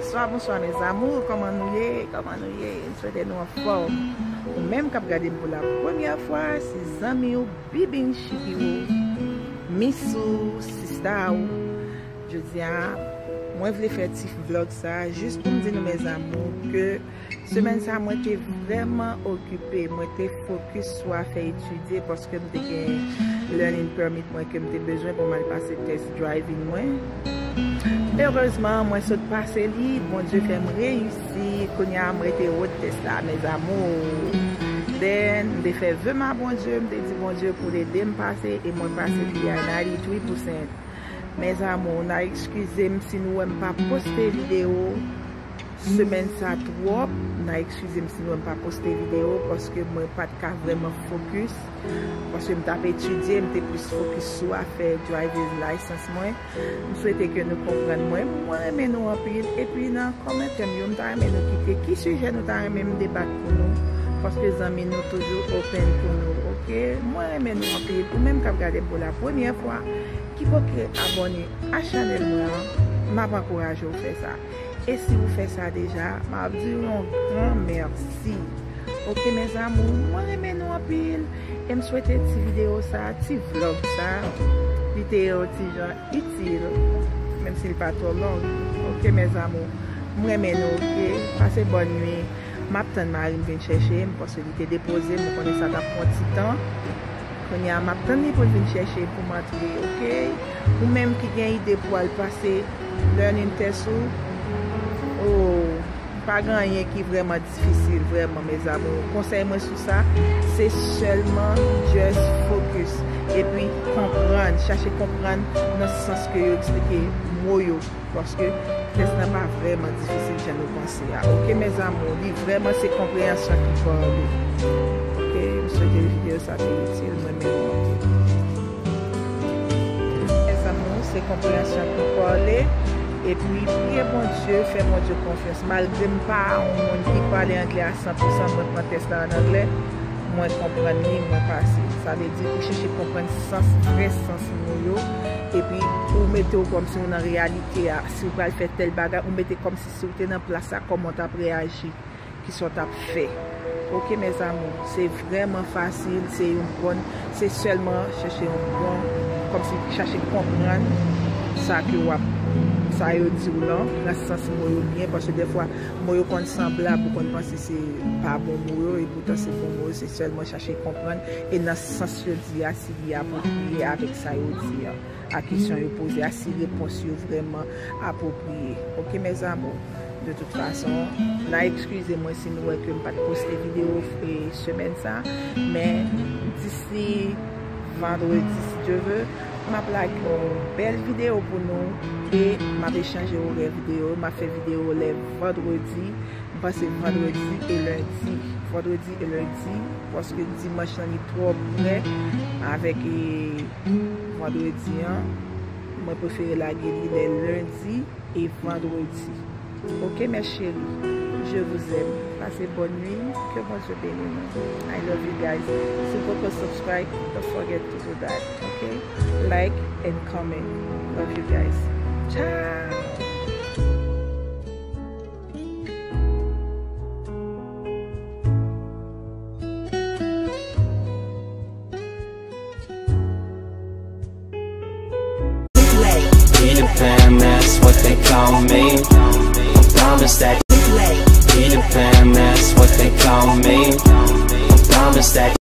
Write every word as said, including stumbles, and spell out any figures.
Bonswa, bonswa, mes amours. Kòman nou ye? Kòman nou ye? M swete nou anfòm. Ou menm k ap gade m pou la premyè fwa, se zanmi w, Bibin Shikiro, Miss ou, sista w. Jodi a, mwen vle fè ti vlog sa, jis pou m di nou, mes amours, ke semèn sa, mwen te vrèman okipe, mwen te fokis sou afè etidye, paske m te gen learning permit mwen ke m te bezwen pou m al pase tès driving mwen. Erezman, mwen sot pase li, Bondye fè m reyisi. Kounye a, m rete wòt tès la, mes amours. Then, m te fè ve m a Bondye, m te di Bondye pou l ede m pase, e mwen pase li a ninety-three percent. Mes amours, n a eskize m si nou wè m pa poste videyo semèn sa twòp. N a eskize m si nou wè m pa poste videyo, paske mwen pa t ka vrèman fokis. Paske m t ap etidye, m te plis fokis sou afè driver's license mwen. M swete ke nou konprann mwen. Mwen renmen nou anpil. Epi nan kòmantè m yo, m ta renmen nou kite ki sijè nou ta renmen m debat pou nou. Paske zanmi nou toujou open pou nou, oke? Mwen renmen nou anpil. Ou menm k ap gade m pou la premyè fwa, ki poko abòne a chanèl mwen an, m ap ankouraje w fè sa. E si ou fè sa deja, m ap di w yon gran mèsi. Oke, mes amours, mwen renmen nou anpil. E m swete ti videyo sa, ti vlog sa, li te yon ti jan itil, menm si l pa twò long. Oke, mes amours, m renmen nou, oke? Pase bòn nwi. M ap tann mari m vin chèche m, paske li te depoze m, ou konnen sa t ap pran ti tan. Kounye a, m ap tann li pou l vin chèche m pou m antre, oke? Ou menm ki gen ide pou al pase learning test ou, oh, pa gen anyen ki vrèman difisil, vrèman, mes amours. Konsèy mwen sou sa, se sèlman just focus. Epi konprann, chache konprann nan sans ke yo eksplike mo yo. Paske tès lan pa vrèman difisil jan nou panse a. Oke, mes amours, li vrèman se konpreyansyon ki pale. Oke, m swete videyo sa te itil, mwen menm. Mes amours, se konpreyansyon ki pale. Epi, priye Bondye, fè Bondye konfyans. Malgre m pa yon moun ki pale anglè a san pou san, mwen pran tès la an anglè, mwen konprann li, mwen pase. Sa vle di, ou chèche konprann sans, vrè sans mo yo. Epi, ou mete w kòmsi ou nan reyalite a. Si ou pral fè tèl bagay, ou mete kòmsi si w te nan plas la, kòman w t ap reyaji, kisa w t ap fè. Oke, mes amours, se vrèman fasil, se yon bon, se sèlman chèche yon bon, kòmsi chache konprann sa ke w ap, sa yo di w lan, nan sans mo yo byen, paske dèfwa, mo yo konn sanblab, ou konn panse se pa bon mo yo, epoutan se bon mo yo, se sèlman chache konprann, e nan sans yo di a, si li apwopriye avèk sa yo di an. A kesyon yo poze a, si repons yo vrèman apwopriye. Oke, mes amours, de tout fason, n a eskize mwen si nou wè ke m pa t poste videyo, e, semèn sa, men disi vandredi, si Dye ve, m ap lage yon bèl videyo pou nou, e m ap echanje orè videyo, m ap fè videyo lè vandredi, m panse vandredi e lendi, vandredi e lendi, paske dimanch lan li twò prè avèk, e, vandredi an, mwen prefere lage li lè lendi e vandredi. Oke, mes chéris, je vous aime. Pase bòn nwi, ke Bondye beni nou. I love you guys. Si w poko subscribe, don't forget to do that, oke? Like and comment. Love you guys. Ciao! Peter Pan, that's what they call me. I promise that